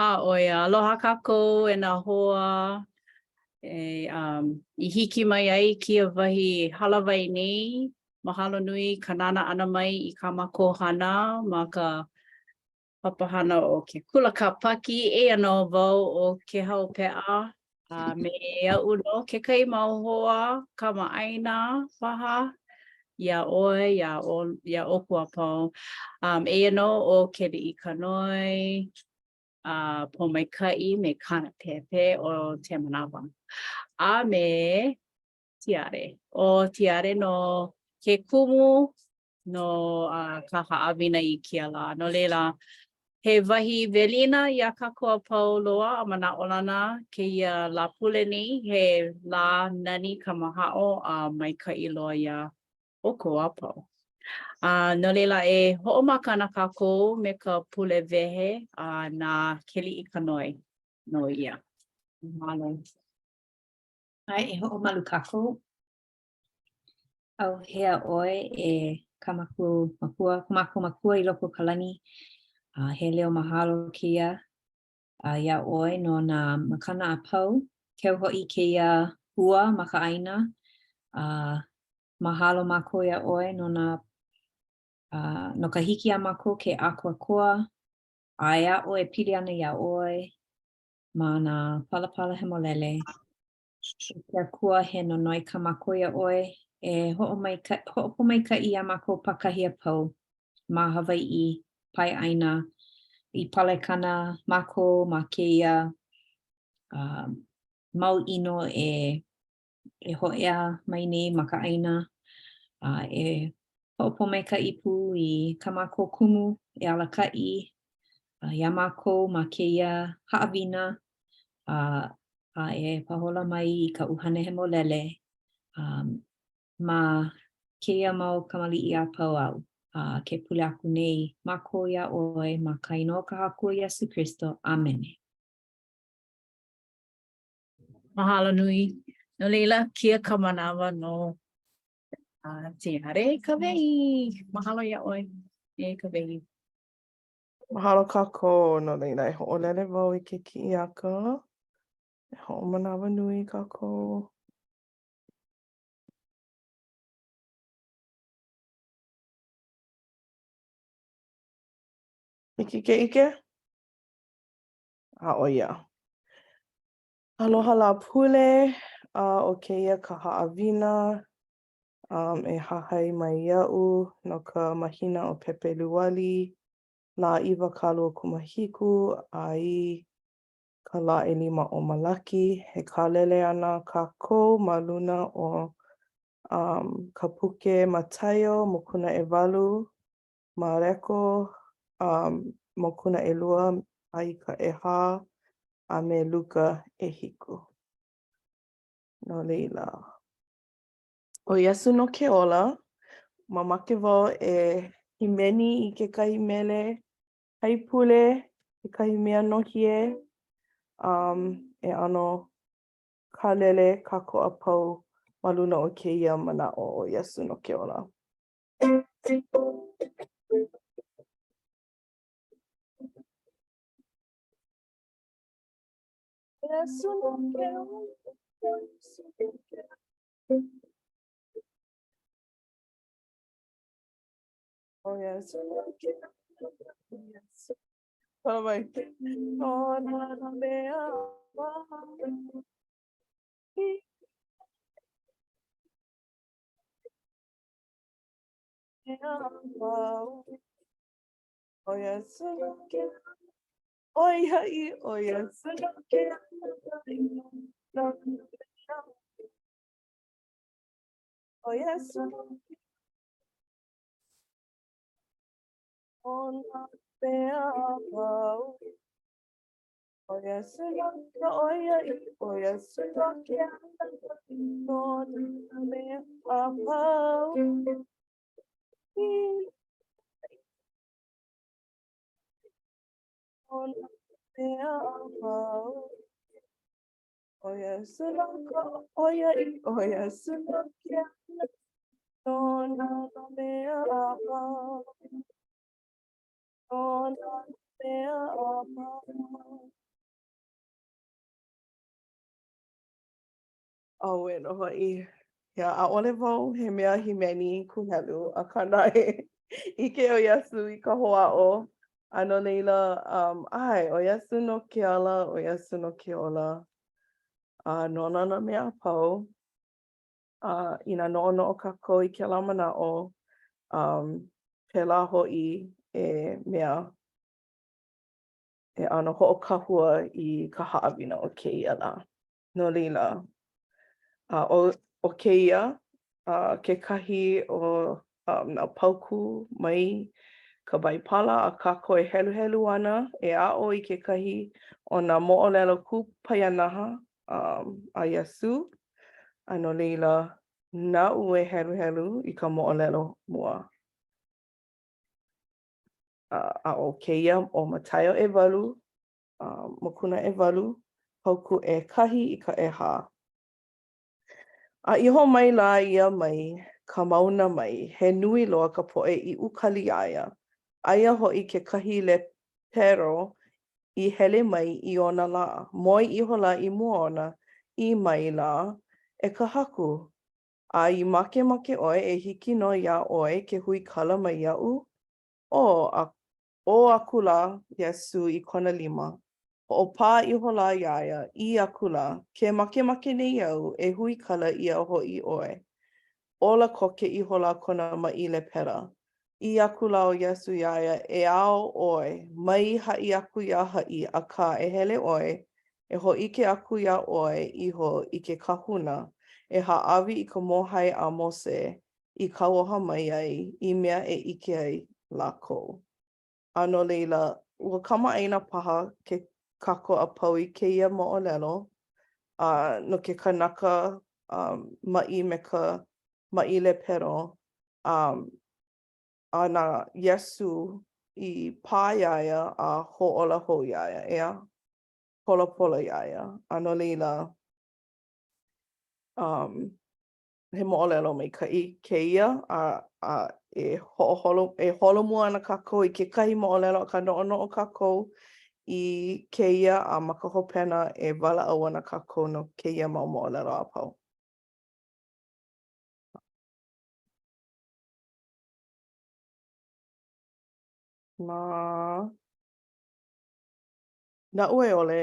A ʻo ia, aloha kākou e nā hoa e, um, i hiki mai ai i kēia wahi hālāwai nei. Mahalo nui ka nānā ʻana mai i kā mākou hana ma ka papahana o ke Kula Kāpaki. Eia nō wau ʻo Kēhau Peʻa a me aʻu nō kekahi mau hoa kamaʻāina paha iā ʻoe, iā ʻo, iā ʻoukou a pau. Um, eia nō ʻo Keliʻi Kanoe, a Pōmaikaʻi me Kāna Pēpē o Te Manawa. A me Tiare. ʻO Tiare nō ke kumu no uh, ka haʻawina i kēia lā. No laila, he wahi welina iā kākou a pau loa a manaʻolana kēia Lāpule nei, he lā nani kamahaʻo a maikaʻi loa iā ʻoukou a pau. A no laila, e hoʻomaka ana kākou me ka pule wehe a na Keliʻi Kanoe nō ia. Mahalo. ʻAe, e hoʻomalu kākou. ʻAuhea ʻoe e ka mākou makua, ko mākou makua i loko o ka lani, a he leo mahalo kēia a iā ʻoe no nā makana a pau, keu hoʻi kēia ua ma ka ʻāina, a mahalo mākou iā ʻoe no nā, a no ka hiki iā mākou ke ʻākoakoa a e aʻo e pili ana iā ʻoe ma nā palapala hemolele. E ke Akua, he nonoi kā mākou iā ʻoe e hoʻomaika hoʻopōmaikaʻi iā mākou pākahi a pau ma Hawaiʻi pae ʻāina i palekana mākou ma kēia uh, mau ʻino e e hōʻea mai nei ma ka ʻāina a e hoʻopōmaikaʻi pū i kā mākou kumu e alakaʻi iā mākou ma kēia haʻawina a a e pāhola mai i ka ʻUhane Hemolele um, ma kēia mau kamaliʻi a pau āu, a ke pule aku nei mākou iā ʻoe ma ka inoa o ka Haku Iesū Kristo. ʻĀmene. Mahalo nui. No laila, kēia ka manawa no uh, Tiare Kawehi. Mahalo iā ʻoe, e Kawehi. Mahalo kākou, no laila e hoʻolele wau i ke kiʻiaka. E hoʻomanawanui kākou. Hiki ke ʻike? A ʻo ia. Aloha Lāpule, a ʻo kēia ka haʻawina um, e hahai mai iaʻu no ka mahina o Pepeluali, lā 27 a i ka lā ʻelima o Malaki. E kālele ana kākou ma luna o um, ka puke Mataio, mokuna ʻewalu, Mareko, um, mokuna ʻelua a i ka ʻehā, a me Luka ʻehiku. No laila, ʻo Iesū nō ke ola. Mamake wau e hīmeni i kekahi mele haipule, kekahi mea nohie, um, e ʻano kālele kākou a pau ma luna o kēia manaʻo ʻo Iesū nō ke ola. Iesū nō ke ola, Iesū nō ke ola. ʻO Iesū nō ke ola. Hala mai. No nā mea ʻO Iesū nō ke ʻoiaʻiʻo, ʻo Iesū nō ke ʻO Iesū nō ke O nā mea a pau. ʻO Iesū nō ka ʻoiaʻiʻo, ʻo Iesū nō ke No nā mea a pau. O nā mea a pau. ʻO Iesū nō ka ʻoiaʻiʻo, ʻo Iesū nō ke No nā mea a pau. No nā mea. mea a pau. Auē nō hoʻi. Ia, ʻaʻole wau he mea hīmeni kūhelu, akā naʻe, ʻike ʻo Iesū i ka hoʻāʻo, a no laila, um, ʻae, ʻo Iesū nō ke ala, ʻo Iesū nō ke ola, a nona nā mea a pau. A inā noʻonoʻo kākou i kēlā manaʻo, um, pēlā hoʻi e mea e ʻano hoʻokahua i ka haʻawina o kēia lā. No laila, a ʻo, ʻo kēia uh, kekahi o um, nā paukū mai ka Baibala a kākou e heluhelu ana e aʻo i kekahi o nā moʻolelo kūpaianaha um, a Iesū. A no laila, naʻu e heluhelu i ka moʻolelo mua. A, a ʻo kēia ʻo Mataio ʻewalu, uh, mokuna ʻewalu, paukū ʻekahi i ka ʻehā. A iho mai la ia mai ka mauna mai, he nui loa ka poʻe i ukali iā ia. Aia hoʻi kekahi lepero i hele mai i ona lā, moe ihola i mua ona, ʻī maila, E ka Haku, a i makemake ʻoe e hiki nō iā ʻoe ke huikala mai iaʻu? ʻŌ a ʻō akula Iesū i kona lima, hoʻopā ihola iā ia, ʻī akula, Ke makemake nei au e huikala ʻia hoʻi ʻoe. Ola koke ihola kona maʻi lepera. ʻĪ akula ʻo Iesū iā ia, E ao ʻoe, mai haʻi aku iā haʻi, akā, e hele ʻoe, e hōʻike aku iā ʻoe iho i ke kahuna, e hāʻawi i ka mōhai a Mose i kauoha mai ai i mea e ʻike ai lākou. A no laila, ua kamaʻāina paha ke kākou a pau i kēia moʻolelo, a no ke kanaka um, maʻi me ka maʻi lepero, um, a na Iesū i pā iā ia a hōʻola hou iā ia, ʻeā? Polapola iā ia. A no laila, um, he moʻolelo maikaʻi kēia a, a e hoʻoholo, e holomua ana kākou i kekahi moʻolelo akā noʻonoʻo kākou i kēia a ma ka hopena e walaʻau ana kākou no kēia mau moʻolelo a pau. Ma naʻu e ʻole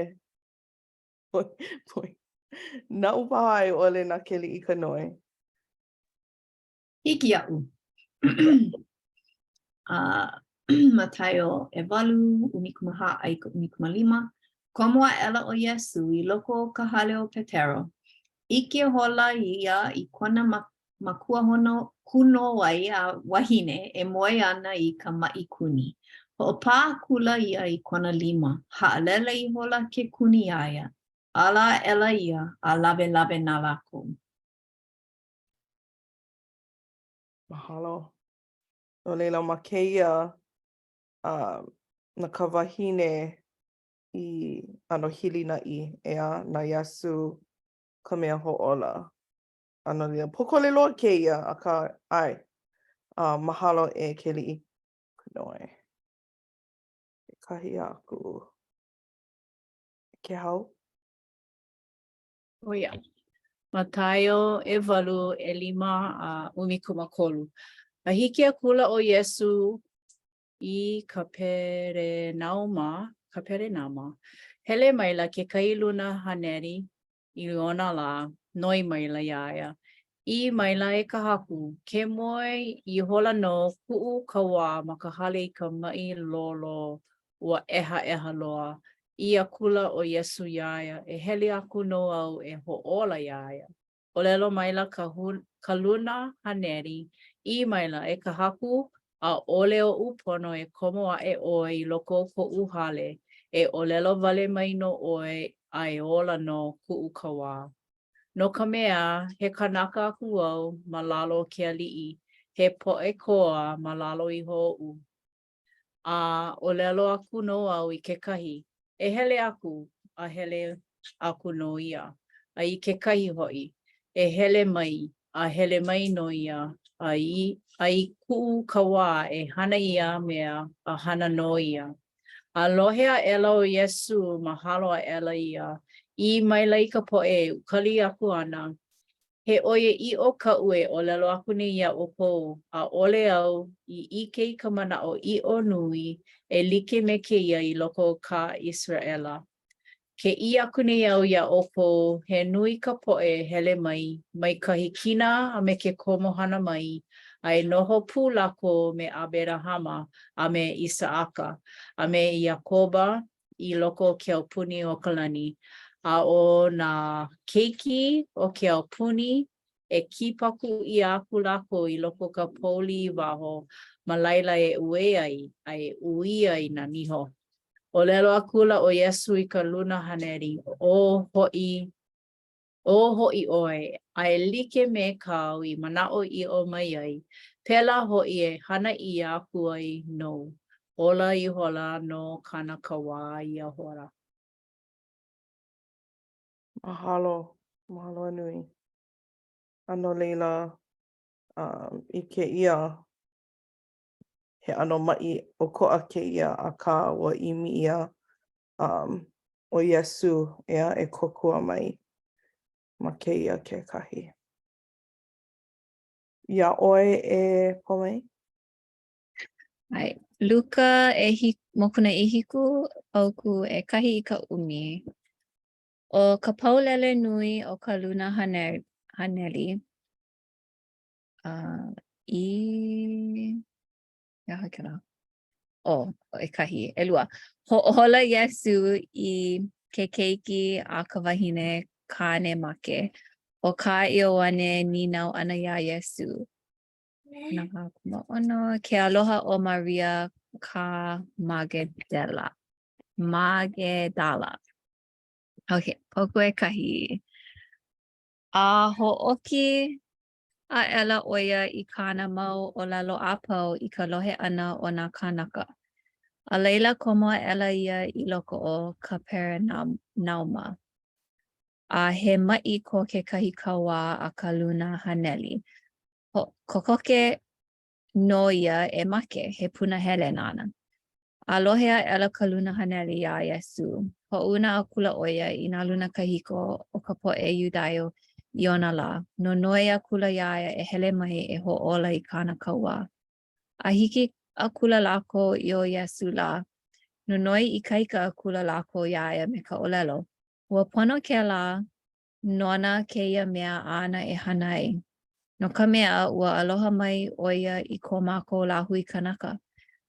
Naʻu paha e ʻole na Keliʻikanoe. Hiki iaʻu. uh, Mataio ʻewalu, 14 a i ka 15. Komo aʻela ʻo Iesū i loko o ka hale o Petero. ʻIke ihola ia i kona makuahōnōwai a wahine e moe ana i ka maʻi kuni. Hoʻopā akula ia i kona lima, haʻalele ihola ke kuni iā ia. Ala aʻela ia a lawelawe na lākou. Mahalo. No laila, ma kēia, uh, na ka wahine i ʻano hilinaʻi, ʻeā, na Iesū ka mea hoʻōla. A no laila, pōkole loa kēia, akā, ʻae, uh, mahalo e Keliʻikanoe. Kekahi aku. Kehau? ʻO ia. Mataio ʻewalu, ʻelima a 13. A hiki akula ʻo Iesū i Kaperenauma, Kaperenauma, hele maila kekahi luna haneri i ona lā, noi maila iā ia, ʻī maila, E ka Haku, ke moe ihola nō kuʻu kauā ma ka hale i ka maʻi lōlō, ua ʻehaʻeha loa. ʻĪ akula ʻo Iesū iā ia, E hele aku nō au e hoʻōla iā ia. ʻŌlelo maila ka, ka luna haneri, ʻī maila, E ka Haku, ʻaʻole oʻu pono e komo aʻe ʻoe i loko o koʻu hale, e ʻōlelo wale mai nō ʻoe a e ola nō kuʻu kauā. No ka mea, he kanaka aku au ma lalo o ke aliʻi, he poʻe koa ma lalo iho oʻu. A ʻōlelo aku nō au i kekahi, E hele aku, a hele aku nō ia. A i kekahi hoʻi, E hele mai, a hele mai nō ia, a i, a i kuʻu kauā e hana ia mea, a hana nō ia. A lohe aʻela ʻo Iesū, mahalo aʻela ia, ʻī maila i ka poʻe e ukali aku ana, He ʻoiaʻiʻo kaʻu e ʻōlelo aku nei iā ʻoukou, ʻaʻole au i ʻike i ka manaʻoʻiʻo nui e like me kēia i loko o kā ʻIseraʻela. Ke ʻī aku nei au iā ʻoukou, he nui ka poʻe e hele mai, mai ka hikina a me ke komohana mai, a e noho pū lākou me ʻAberahama, a me ʻIsaʻaka, a me Iakoba i loko o ke aupuni o ka lani, a ʻo nā keiki o ke aupuni, e kipaku ʻia aku lākou i loko o ka pouli i waho, ma laila e uē ai, a e ʻuī ai nā niho. ʻŌlelo akula ʻo Iesū i ka luna haneri, Ō hoʻi, ō hoʻi ʻoe, a e like me kāu i manaʻoʻiʻo mai ai, pēlā hoʻi e hana ʻia aku ai nou. Ola ihola nō kāna kauā ia hora. Mahalo, mahalo a nui. A no laila, um, i kēia he ʻano maʻi ʻokoʻa kēia, akā ua ʻimi ʻia um, ʻo Iesū ʻeā, e kōkua mai ma kēia kekahi. Iā ʻoe e Pomai? ʻAe. Luka ʻehi, mokuna ʻehiku, paukū ʻekahi i ka ʻumi. ʻO ka paulele nui o ka luna haneli, Uh, i he aha kēlā? Oh, ʻekahi, ʻelua. Hoʻōla Iesū i ke keiki a ka wahine kāne make. ʻO kā Ioane nīnau ʻana iā Iesū. Ke aloha o Maria ka Magedela. Magedala. Okay, paukū ʻekahi. A hoʻōki aʻela ʻo ia i kāna mau ʻōlelo a pau i ka lohe ʻana o nā kānaka. A laila komo aʻela ia i loko o Kaperenauma. A he maʻi ko kekahi kauā a ka luna haneli. Kokoke nō ia e make, he punahele nāna. A lohe aʻela ka luna haneli iā Iesū, hoʻouna akula ʻo ia i nā lunakahiko o ka poʻe Iudaio i ona lā, nonoi akula iā ia e hele mai e hoʻōla i kāna kauā. A hiki akula lākou i o Iesū lā, nonoi ikaika akula lākou iā ia me ka ʻōlelo, Ua pono kēlā nona kēia mea āna e hana ai, no ka mea, ua aloha mai ʻo ia i ko mākou lāhui kanaka,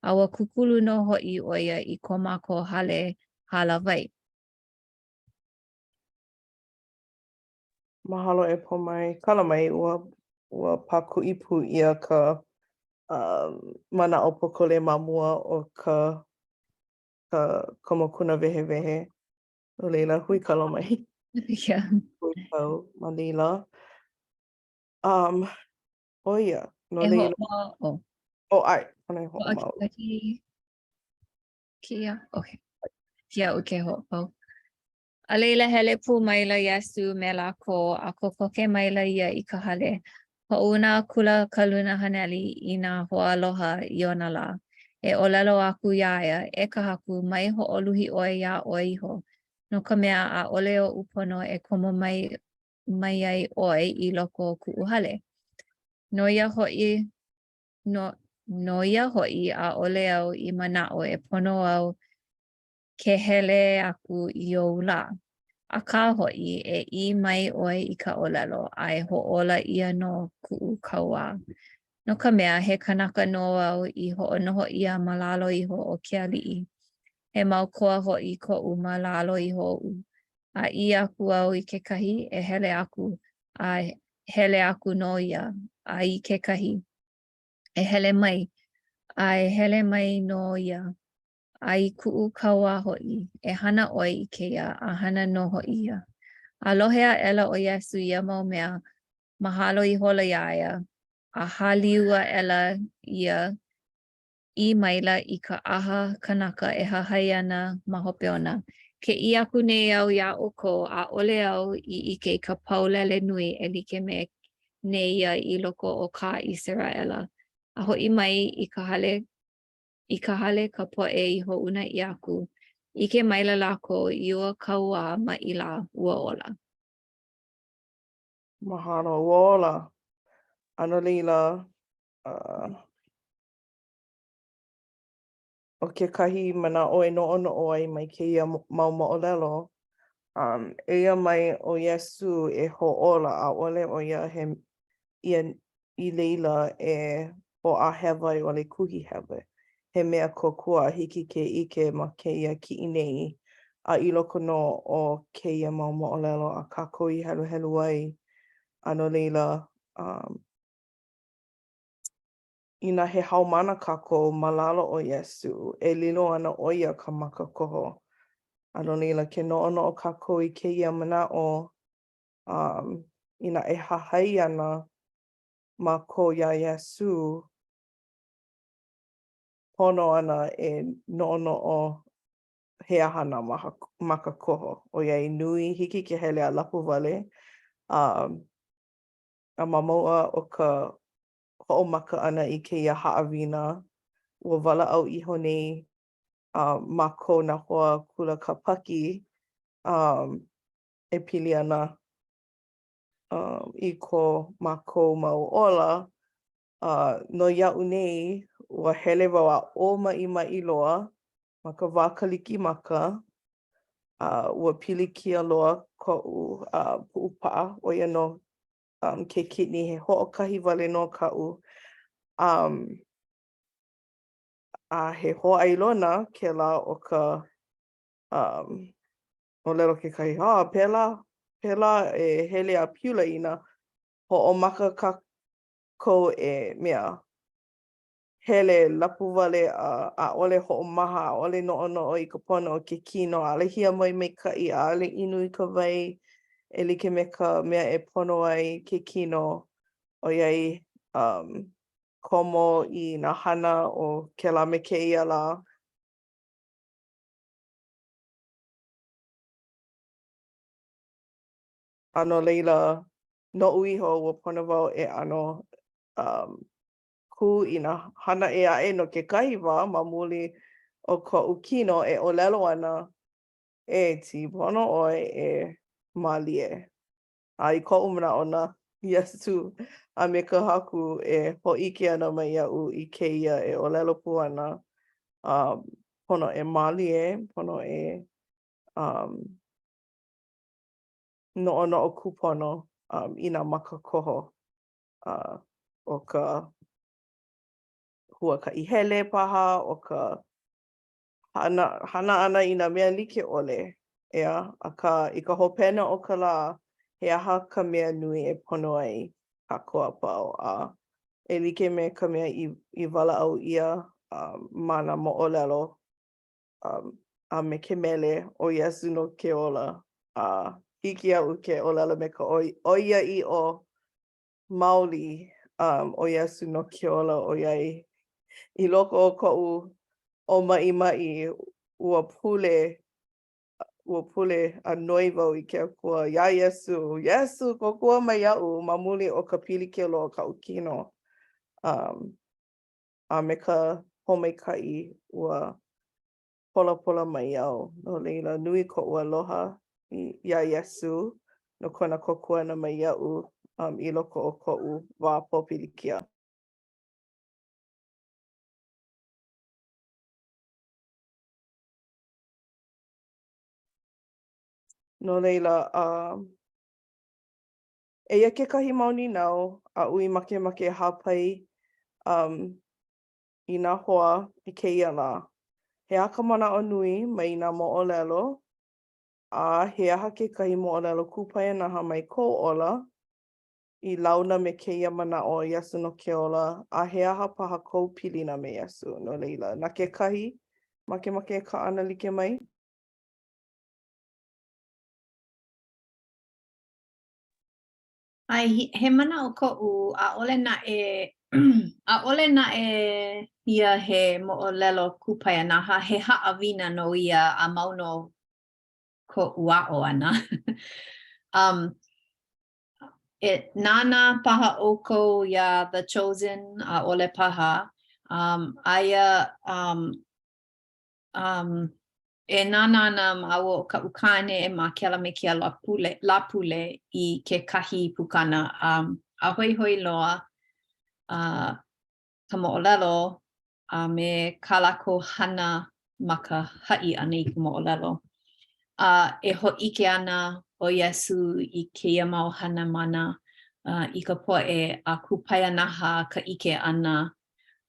a ua kūkulu nō hoʻi ʻo ia i ko mākou hale hālāwai. Mahalo e Pomai. Kala mai, ua, ua pākuʻi pū ʻia ka um, manaʻo pōkole ma mua o ka, ka, ka mokuna wehewehe. No laila, huikala mai. Yeah. Huikau ma laila. Um, ʻo ia, no E laila. hoʻomau, oh. Oh, ʻae, pono e hoʻomau. Hoʻokikaki kēia, okay. Iaʻu ke hoʻopau. A laila hele pū maila Iesū me lākou, a kokoke maila ia i ka hale. Hoʻouna akula ka luna haneli i nā hoaaloha i ona lā, e ʻōlelo aku iā ia, E ka Haku, mai hoʻoluhi ʻoe iā ʻoe iho, no ka mea, ʻaʻole oʻu pono e komo mai mai ai ʻoe i loko o kuʻu hale. No ia hoʻi, no, no ia hoʻi, ʻaʻole au i manaʻo e pono au ke hele aku i ou lā. Akā hoʻi, e ʻī mai ʻoe i ka ʻōlelo, a e hoʻōla ʻia nō kuʻu kauā. No ka mea, he kanaka nō au i hoʻonoho ʻia ma lalo iho o ke aliʻi, he mau koa hoʻi koʻu ma lalo iho oʻu, a ʻī aku au i kekahi, e hele aku, a hele aku nō ia, a i kekahi, e hele mai, a e hele mai nō ia, A i kuʻu kauā hoʻi, e hana ʻoe i kēia, a hana nō hoʻi ia. A lohe aʻela ʻo Iesū ia mau mea, mahalo ihola iā ia, a hāliu aʻela ia, ʻī maila i ka ʻaha kanaka e hahai ana ma hope ona, Ke ʻī aku nei au iā ʻoukou, ʻaʻole au i ʻike i ka paulele nui e like me nēia i loko o kā ʻIseraʻela. A hoʻi mai i ka hale. I ka hale ka poʻe i hoʻouna ʻia aku, ʻike maila lākou i ua kauā maʻi lā, ua ola. Mahalo, ua ola. A no laila, uh, ʻo kekahi manaʻo e noʻonoʻo ai mai kēia mau moʻolelo, um, eia mai ʻo Iesū e hoʻōla, ʻaʻole ʻo ia he ia i laila e hōʻāhewa i ʻole kuhi hewa. He mea kōkua a hiki ke ʻike ma kēia kiʻi nei, a i loko nō o kēia mau moʻolelo a kākou i heluhelu ai, a no laila, um, Inā he haumāna kākou ma lalo o Iesū, e lilo ana ʻo ia ka makakoho. A no laila, ke noʻonoʻo kākou i kēia manaʻo, um, inā e hahai ana mākou iā Iesū, pono ana e noʻonoʻo he aha nā makakoho, ʻoiai nui, hiki ke hele a lapuwale, um, a ma mua o ka hoʻomaka ʻana i kēia haʻawina, ua walaʻau iho nei uh, mākou nā hoa kula Kāpaki um, e pili ana um, i ko mākou mau ola. Uh, no iaʻu nei, ua hele wau a ʻōmaʻimaʻi loa ma ka wā Kalikimaka, uh, ua pilikia loa koʻu uh, puʻupaʻa, ʻo ia nō um, ke kidney, he hoʻokahi wale nō kaʻu. Um, a he hōʻailona kēlā o ka um, ʻōlelo kekahi, ah, pēlā, pēlā e hele a piula inā hoʻomaka kākou e mea, hele lapuwale a ʻaʻole hoʻomaha, ʻaʻole noʻonoʻo i ka pono o ke kino, ʻaʻole hiamoe maikaʻi, ʻaʻole inu i ka wai e like me ka mea e pono ai ke kino, ʻoiai um, komo i nā hana o kēlā me kēia lā. A no laila, noʻu iho, ua pono wau e ʻano um, kū i nā hana ʻē aʻe no kekahi wā ma muli o koʻu kino e ʻōlelo ana, E Tī, pono ʻoe e mālie. A i koʻu manaʻo na Iesū a me ka Haku e hōʻike ana mai iaʻu i kēia e ʻōlelo pū ana, um, pono e mālie, pono e um, noʻonoʻo kūpono um, i nā makakoho. uh, o ka huakaʻi hele paha, o ka hana, hana ʻana i nā mea like ʻole, ʻeā? Akā, i ka hopena o ka lā, he aha ka mea nui e pono ai kākou a pau? A e like me ka mea i, i walaʻau ʻia um, ma nā moʻolelo um, a me ke mele ʻo Iesū nō ke ola, a hiki iaʻu ke ʻōlelo me ka ʻoiaʻiʻo maoli um, ʻo Iesū nō ke ola ʻoiai i loko o koʻu ʻōmaʻimaʻi ua pule ua pule a noi wau i ke Akua iā Iesū, Iesū, kōkua mai iaʻu ma muli o ka pilikia loa o kaʻu kino. Um, a me ka pōmaikaʻi ua polapola mai au. No laila, nui koʻu aloha iā Iesū no kona kōkua ʻana mai iaʻu um, i loko o koʻu wā pōpilikia. No laila, uh, eia kekahi mau nīnau aʻu i makemake e hāpai um, i nā hoa i kēia lā. He aha ka manaʻo nui mai nā moʻolelo, a he aha kekahi moʻolelo kūpaianaha mai kou ola i launa me kēia manaʻo Iesū nō ke ola, a he aha paha kou pilina me Iesū? No laila, na kekahi makemake e kaʻana like mai? ʻAe, he manaʻo koʻu, ʻaʻole naʻe ʻaʻole naʻe ia he moʻolelo kūpaianaha, he haʻawina nō ia a mau nō koʻu aʻo ʻana. um, e nānā paha ʻoukou iā The Chosen, ʻaʻole paha. Um, aia um, um, e nānā ana māua ʻo kaʻu kāne ma kēlā me kēia Lāpule, Lāpule i kekahi pukana um, a hoihoi loa uh, ka moʻolelo a me kā lākou hana ma ka haʻi ʻana i ka moʻolelo. A e hōʻike ana ʻo Iesū i kēia mau hana mana uh, i ka poʻe a kupaianaha ka ʻike ʻana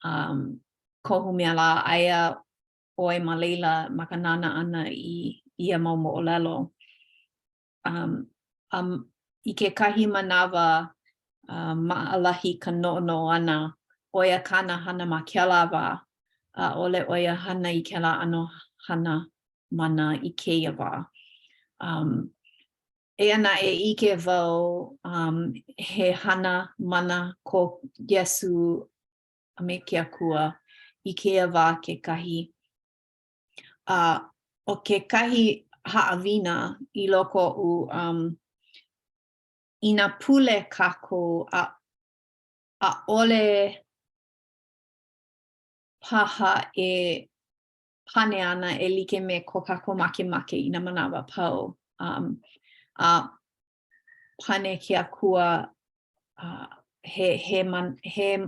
um, kohu mea lā aia ʻoe ma laila ma ka nānā ʻana i ia mau moʻolelo. Um, um, i kekahi manawa, uh, maʻalahi ka noʻonoʻo ʻana, ʻo ia kāna hana ma kēlā wā, ʻaʻole ʻo ia hana i kēlā ʻano hana mana i kēia wā. Um, eia naʻe, ʻike wau um, he hana mana ko Iesū a me ke Akua i kēia wā kekahi. A ʻo kekahi haʻawina i loko oʻu, um, inā pule kākou a ʻaʻole paha e pane ana e like me ko kākou makemake i nā manawa a pau. Um, a pane ke Akua uh, he, he, man, he,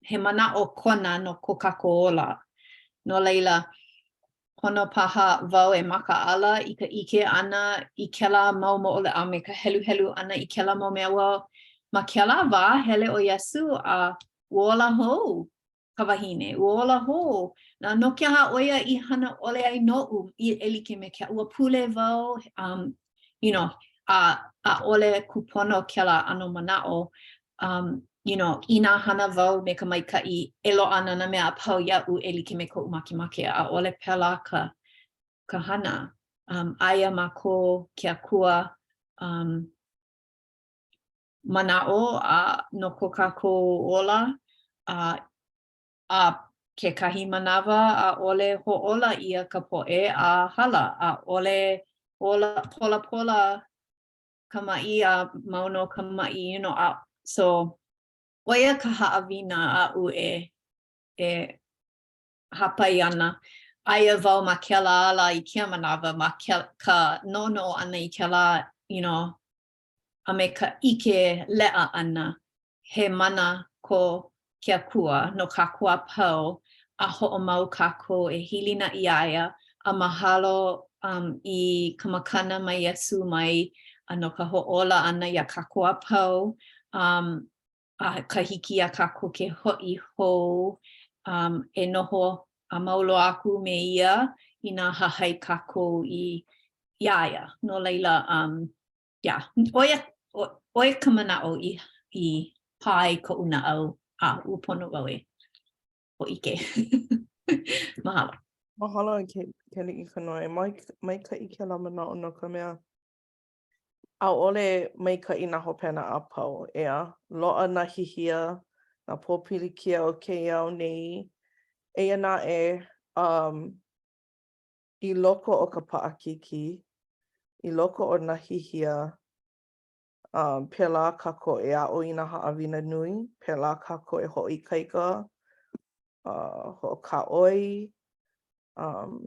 he manaʻo kona no ko kākou ola. No laila, pono paha wau e makaʻala i ka ʻike ʻana i kēlā mau moʻolelo a me ka heluhelu ʻana i kēlā mau mea. Well, ma kēlā wā, hele ʻo Iesū a ua ola hou ka wahine, ua ola hou. Na, no ke aha ʻo ia i hana ʻole ai noʻu i, e like me ke, ua pule wau, um, you know, a ʻaʻole kūpono kēlā ʻano manaʻo, um, you know, inā hana wau me ka maikaʻi, e loaʻa ana nā mea a pau iaʻu e like me koʻu makemake. ʻAʻole pēlā ka, ka hana. Um, aia ma ko ke Akua um, manaʻo a no ko kākou ola a a kekahi manawa ʻaʻole hoʻōla ʻia ka poʻe a hala, ʻaʻole ola polapola ka maʻi a mau nō ka maʻi, you know, a so ʻo ia ka haʻawina aʻu e e hāpai ana. Aia wau ma kēlā ala i kēia manawa ma ke, ka noʻonoʻo ʻana i kēlā, you know, a me ka ʻike leʻa ʻana he mana ko ke Akua no kākou a pau a hoʻomau kākou e hilinaʻi iā ia a mahalo um, i ka makana mai Iesū mai a no ka hoʻōla ʻana iā kākou a pau um, a ka hiki iā kākou ke hoʻi hou um, e noho a mau loa aku me ia inā hahai kākou i iā ia. No laila, um, yeah, ʻo ia, ʻo ia ka manaʻo i, i pā ai koʻu naʻau, a ua pono wau e hōʻike. Mahalo. Mahalo e Keliʻikanoe. Mai, maikaʻi kēlā manaʻo no ka mea, ʻaʻole maikaʻi nā hopena a pau, ʻeā? Loaʻa nā hihia, nā pōpilikia o kēia au nei. Eia naʻe, um, i loko o ka paʻakikī, i loko o nā hihia, um, pēlā kākou e aʻo i nā haʻawina nui, pēlā kākou e hoʻoikaika, uh, hoʻokāʻoi, um,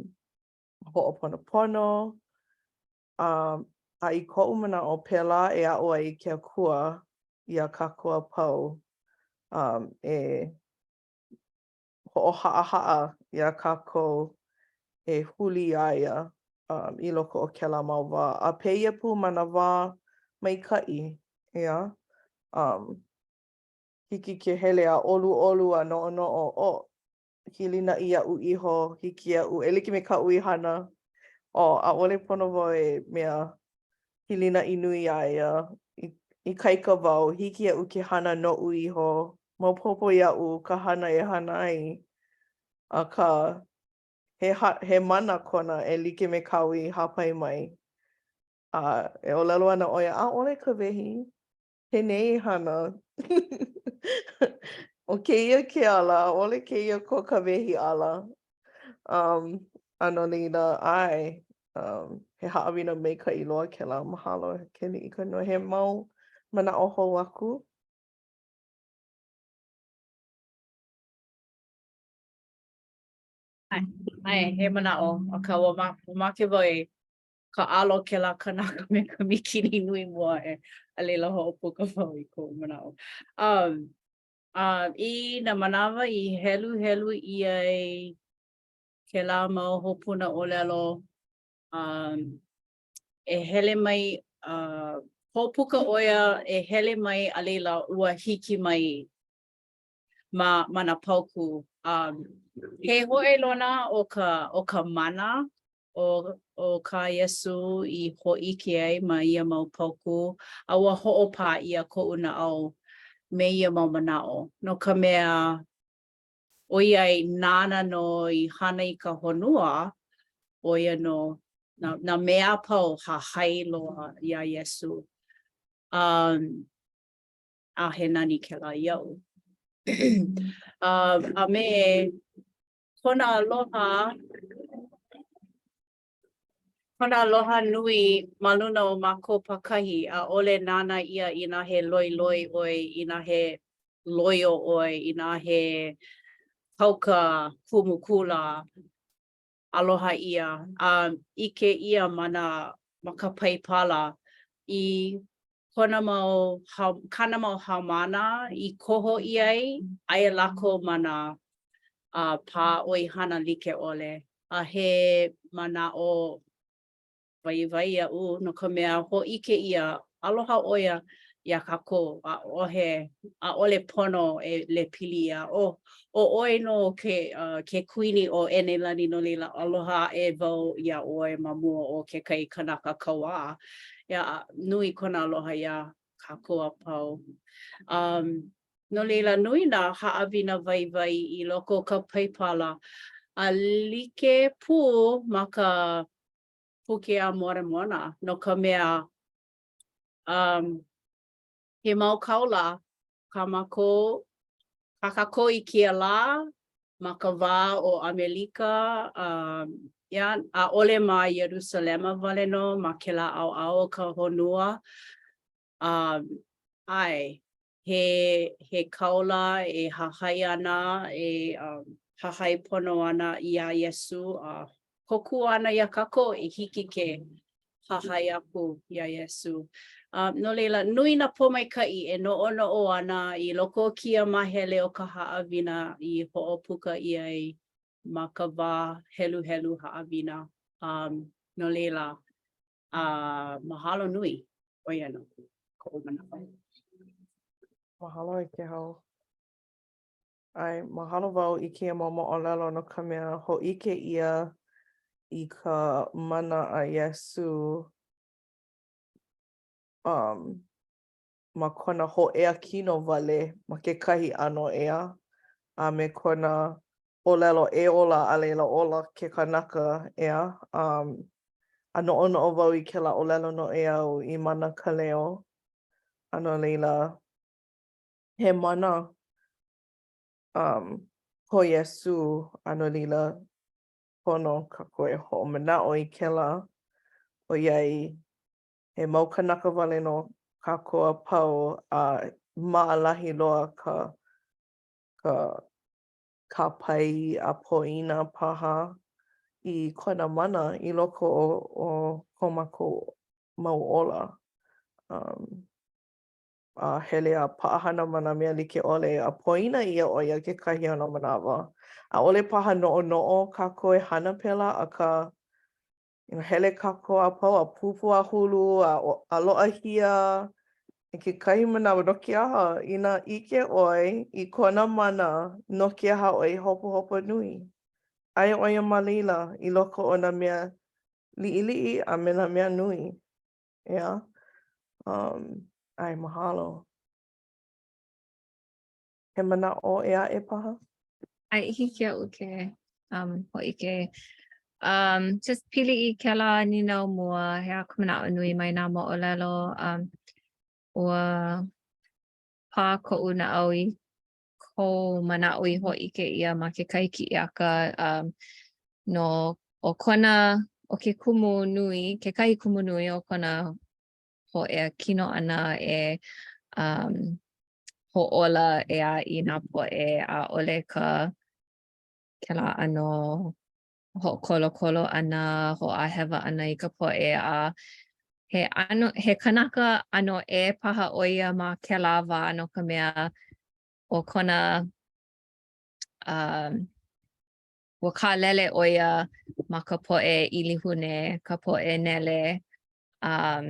hoʻoponopono, um, a i koʻu manaʻo, pēlā e aʻo ai ke Akua iā kākou a pau, um, e hoʻohaʻahaʻa iā kākou e huli iā ia um, i loko o kēlā mau wā. A pēia pū ma nā wā maikaʻi, ʻeā? Um, hiki ke hele a ʻoluʻolu a noʻonoʻo, oh, hilinaʻi iaʻu iho, hiki iaʻu, e like me kaʻu i hana, oh, ʻaʻole pono wau e mea hilinaʻi nui iā ia, ikaika wau, hiki iaʻu ke hana noʻu iho, maopopo iaʻu ka hana e hana ai, akā, he ha he mana kona e like me kāu i hāpai mai. A e ʻōlelo ana ʻo ia, ʻaʻole Kawehi, penei e hana. ʻO kēia ke ala, ʻaʻole kēia ko Kawehi ala. Um, a no laila, ʻae, um, he haʻawina maikaʻi loa kēlā. Mahalo Keliʻikanoe. He mau manaʻo hou aku? ʻAe, he manaʻo, akā ua mamake wau e kāʻalo kēlā kanaka me ka mīkini nui mua aʻe, a laila hoʻopuka wau i koʻu manaʻo. Um, uh, i nā manawa i heluhelu ʻia ai kēlā mau hopuna ʻōlelo, um, e hele mai, uh, hoʻopuka ʻo ia e hele mai a laila ua hiki mai ma ma nā paukū. Um, he hōʻailona o ka o ka mana o o kā Iesū i hōʻike ai ma ia mau paukū, a ua hoʻopā ʻia koʻu naʻau me ia mau manaʻo, no ka mea, ʻoiai nāna nō i hana i ka honua, ʻo ia nō nā, nā mea a pau hahai loa iā Iesū. Um, a he nani kēlā iaʻu. Um, a me kona aloha, kona aloha nui ma luna o mākou pākahi, ʻaʻole nānā ʻia inā he loiloi ʻoe, inā he loio ʻoe, inā he kauka kumu kula, aloha ʻia a ʻike ʻia ma nā ma ka Paipala i kona mau hau kāna mau haumāna i koho ʻia ai, aia lākou ma nā uh, pā ʻoihana like ʻole. A he manaʻo waiwai iaʻu no ka mea hōʻike ʻia aloha ʻo ia iā kākou, ʻaʻohe, ʻaʻole pono e lepili ʻia, oh, ʻo ʻoe nō ke, uh, ke kuini o ʻEnelani no laila aloha aʻe wau iā ʻoe ma mua o kekahi kanaka kauā. Yeah, nui kona aloha iā kākou a pau. Um, no laila, nui nā haʻawina waiwai i loko o ka Paipala, a like pū ma ka Puke a Moramona, no ka mea, um, he mau kāula kā mākou, kā kākou i kēia lā, ma ka wā o ʻAmelika, um, yeah, ʻaʻole ma Ierusalema wale nō, ma kēlā ʻaoʻao o ka honua. Um, ʻae, he, he kāula e hahai ana, e um, hahai pono ana iā Iesū, a kōkua ana iā kākou i hiki ke hahai aku iā Iesū. Um, no laila, nui nā pōmaikaʻi e noʻonoʻo ana i loko o kēia māhele o ka haʻawina i hoʻopuka ʻia ai ma ka wā heluhelu haʻawina. Um, no laila, uh, mahalo nui, ʻo ia nō koʻu manaʻo. Mahalo e Kēhau. ʻAe, mahalo wau i kēia mau moʻolelo no ka mea hōʻike ʻia i ka mana a Iesū um, ma kona hōʻea kino wale ma kekahi ʻano ʻeā, a me kona ʻōlelo e ola a laila ola ke kanaka ʻeā. Um, a noʻonoʻo wau i kēlā ʻōlelo noʻeau i mana ka leo, a no laila, he mana um, ko Iesū, a no laila, pono kākou e hoʻomanaʻo i kēlā, ʻoiai he mau kānaka wale nō kākou a pau a maʻalahi loa ka ka kāpae a poina paha i kona mana i loko o o ko mākou mau ola. Um, a hele a paʻahana ma nā mea like ʻole, a poina ʻia ʻo ia kekahi o nā manawa. ʻAʻole paha noʻonoʻo kākou e hana pēlā, akā, you know, hele kākou a pau a pūpū āhulu a, a loʻahia i kekahi manawa, no ke aha? Inā ʻike ʻoe i kona mana, no ke aha ʻoe i hopohopo nui? Aia ʻo ia ma laila i loko o nā mea liʻiliʻi a me nā mea nui. ʻEā? Um, ʻae, mahalo. He manaʻo ʻē aʻe paha? ʻAe, hiki iaʻu ke um, hōʻike. Um, just pili i kēlā nīnau mua, he aha ka manaʻo nui mai nā moʻolelo? Um, ua pā koʻu naʻau i kou manaʻo i hōʻike ʻia ma kekahi kiʻiaka um, no ʻo kona, ʻo ke kumu nui, kekahi kumu nui o kona hōʻea kino ʻana e um, hoʻōla ʻeā i nā poʻe, ʻaʻole ka kēlā ʻano. hoʻokolokolo ʻana, hoʻāhewa ʻana i ka poʻe a he ʻano he kanaka ʻano ʻē paha ʻo ia ma kēlā wā no ka mea ʻo kona um ua kālele ʻo ia ma ka poʻe ʻilihune, ka poʻe nele, um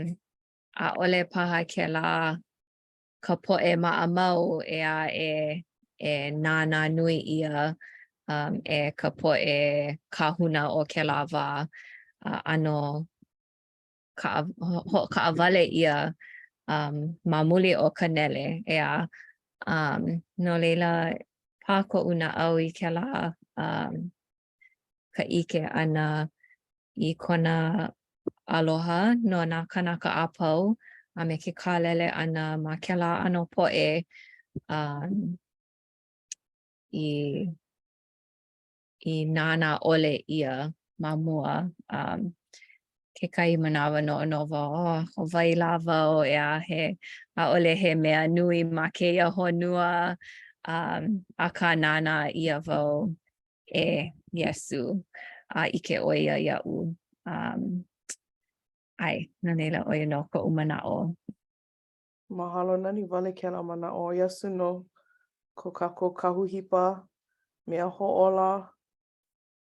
ʻaʻole paha kēlā ka poʻe maʻamau ʻeā e e nānā nui ʻia um e ka poʻe kāhuna o kēlā wā a ʻano kaʻa hoʻokaʻawale ʻia um ma muli o ka nele ʻeā um no laila pā koʻu naʻau i kēlā um ka ʻike ʻana i kona aloha no nā kānaka a pau a me ke kālele ʻana ma kēlā ʻano poʻe um i i nānā ʻole ʻia ma mua. Um kekahi manawa noʻonoʻo wau, oh, ʻo wai lā wau, ʻeā, he ʻaʻole he mea nui ma kēia honua, um, akā nānā ʻia wau e Iesū a ʻike ʻo ia iaʻu. Um, ʻae, no laila, ʻo ia nō koʻu manaʻo. Mahalo, nani wale kēlā manaʻo. ʻO Iesū nō ko kākou kahu hipa, mea hoʻōla,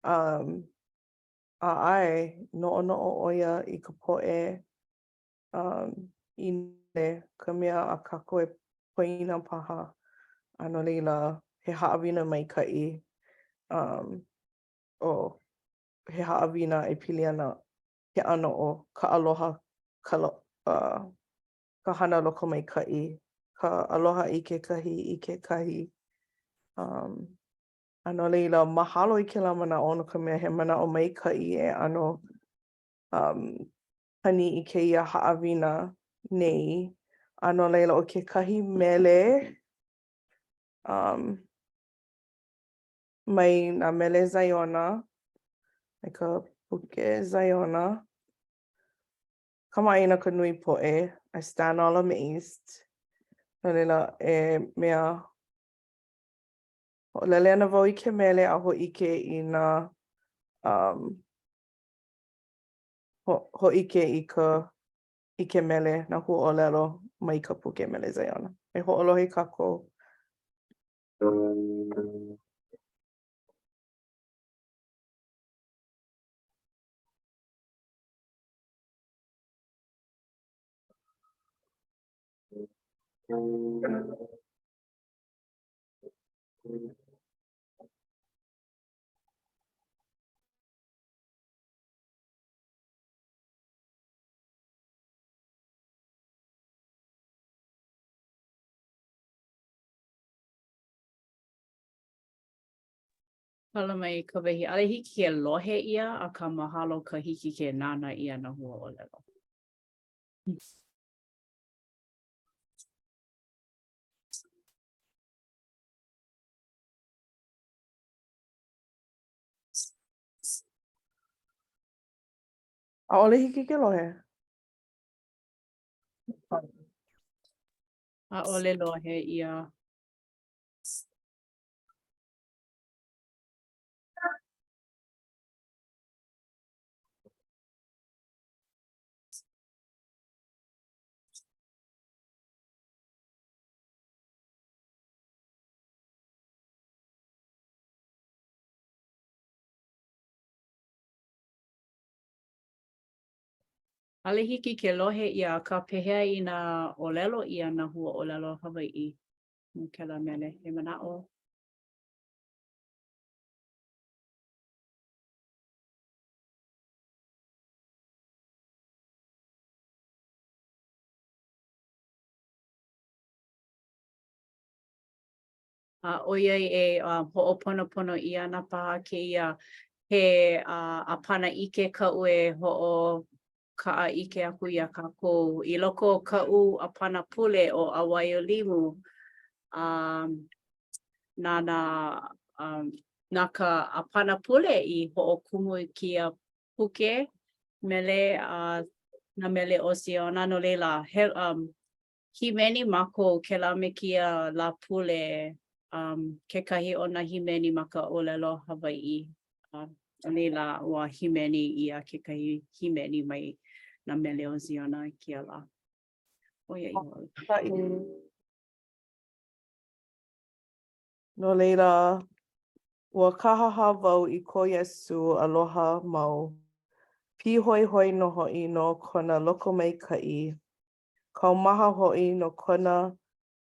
um, a ʻae, noʻonoʻo ʻo ia i ka poʻe um, i nele, ka mea a kākou e poina paha, a no laila, he haʻawina maikaʻi, um, ʻo he haʻawina e pili ana ke ʻano o ka aloha, ka, uh, ka hana lokomaikaʻi, ka aloha i kekahi i kekahi. Um, a no laila, mahalo i kēlā manaʻo no ka mea he manaʻo maikaʻi e ʻano um, pani i kēia haʻawina nei. A no laila, ʻo kekahi mele um, mai nā mele Ziona, mai ka puke Ziona, Kamaʻāina ka nui poʻe, I stand all amazed. No laila, e mea, hoʻolele ana wau i ke mele a hōʻike i nā um, ho hōʻike i ka i ke mele, nā huaʻōlelo mai ka puke Mele Ziona. E hoʻolohe kākou. Kala mai ka wehi. ʻAʻole hiki ke lohe ʻia, akā mahalo ka hiki ke nānā ʻia nā huaʻōlelo. ʻAʻole hiki ke lohe. ʻAʻole lohe ʻia. ʻAʻole hiki ke lohe ʻia, akā pehea inā ʻōlelo ʻia nā huaʻōlelo Hawaiʻi no kēlā mele? He manaʻo? A ʻoiai e hoʻoponopono ʻia ana paha kēia, he ʻāpana ʻike kaʻu e hoʻokaʻaʻike aku iā kākou i loko o kaʻu ʻāpana pule ʻo ʻAuaiolimu, a na nā na ka ʻāpana pule i hoʻokumu i kēia puke mele a nā mele o Siona, no laila, he hīmeni mākou kēlā me kēia Lāpule um, kekahi o nā hīmeni ma ka ʻōlelo Hawaiʻi. No laila, ua hīmeni ʻia kekahi hīmeni mai nā mele o Ziona i kēia lā. ʻO ia ihola. No laila, ua kāhāhā wau i ko Iesū aloha mau, pīhoihoi nō hoʻi no kona lokomaikaʻi, kaumaha hoʻi no kona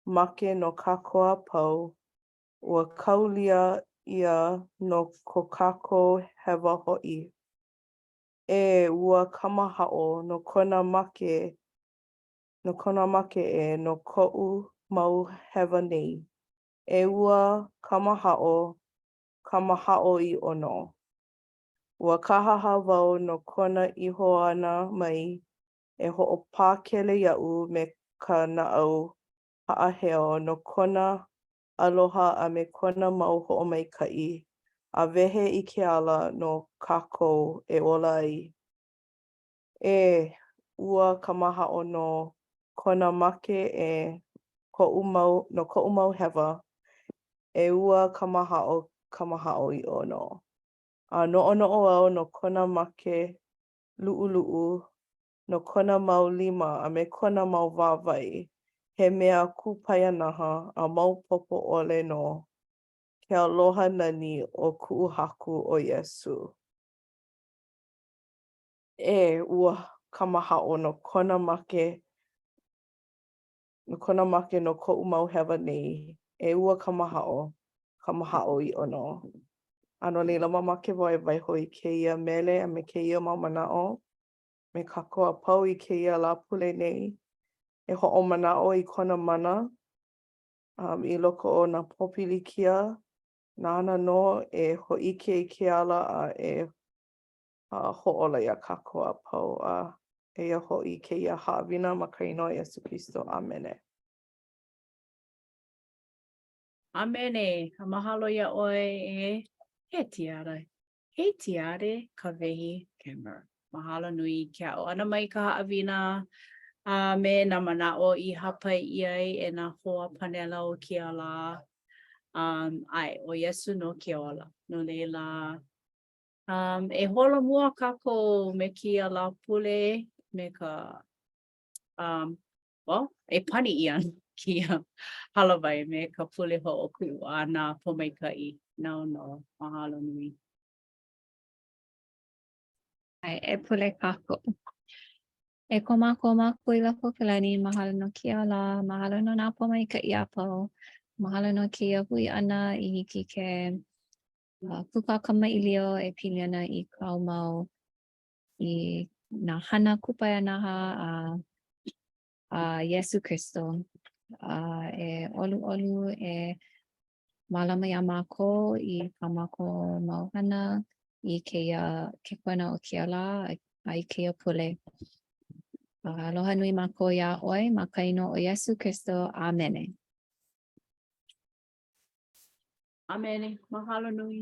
make no kākou a pau, ua kaulia ia no ko kākou hewa hoʻi. E, ua kamahaʻo no kona make no kona make e no koʻu mau hewa nei. E ua kamahaʻo, kamahaʻo ʻiʻo nō. Ua kāhāhā wau no kona iho ʻana mai e hoʻopakele iaʻu me ka naʻau haʻaheo no kona aloha a me kona mau hoʻomaikaʻi, a wehe i ke ala no kākou e ola ai. E, ua kamahaʻo no kona make e koʻu mau, no koʻu mau hewa, e ua kamahaʻo, kamahaʻo ʻiʻo nō. A noʻonoʻo au no kona make luʻuluʻu, no kona mau lima a me kona mau wāwae, he mea kupaianaha a maopopo ʻole nō ke aloha nani o kuʻu Haku ʻo Iesū. E, ua kamahaʻo no kona make, no kona make no koʻu mau hewa nei. E, ua kamahaʻo, kamahaʻo ʻiʻo nō. A no laila, mamake wau e waiho i kēia mele a me kēia mau manaʻo me kākou a pau i kēia Lāpule nei e hoʻomanaʻo i kona mana um, i loko o nā pōpilikia nāna nō e hōʻike i ke ala a e a hoʻōla iā kākou a pau. A eia hoʻi kēia haʻawina ma ka inoa Iesū Kristo. ʻĀmene. ʻĀmene. A mahalo iā ʻoe e e Tiara. Hey Tiare Kawehi Cameron. Mahalo nui i ke aʻo ʻana mai i ka haʻawina a me nā manaʻo i hāpai ʻia ai e nā hoa panela o kēia lā. Um, ʻae, ʻo Iesū nō ke ola. No laila, Um, e holomua kākou me kēia Lāpule me ka, um, well, e pani ʻia kēia hālāwai me ka pule hoʻokuʻu a nā pōmaikaʻi. Nāu nō. Mahalo nui. ʻAe, e pule kākou. E ko mākou Makua i loko o ka lani, mahalo no kēia lā, mahalo no nā pōmaikaʻi a pau, mahalo no kēia hui ʻana i hiki ke kūkā kamaʻilio e pili ana i kāu mau i nā hana kupaianaha a a Iesū Kristo. A e ʻoluʻolu e mālama iā mākou i kā mākou mau hana i kēia ke koena o kēia lā a i kēia pule. A aloha nui mākou iā ʻoe ma ka inoa o Iesū Kristo. ʻĀmene. ʻĀmene. Mahalo nui.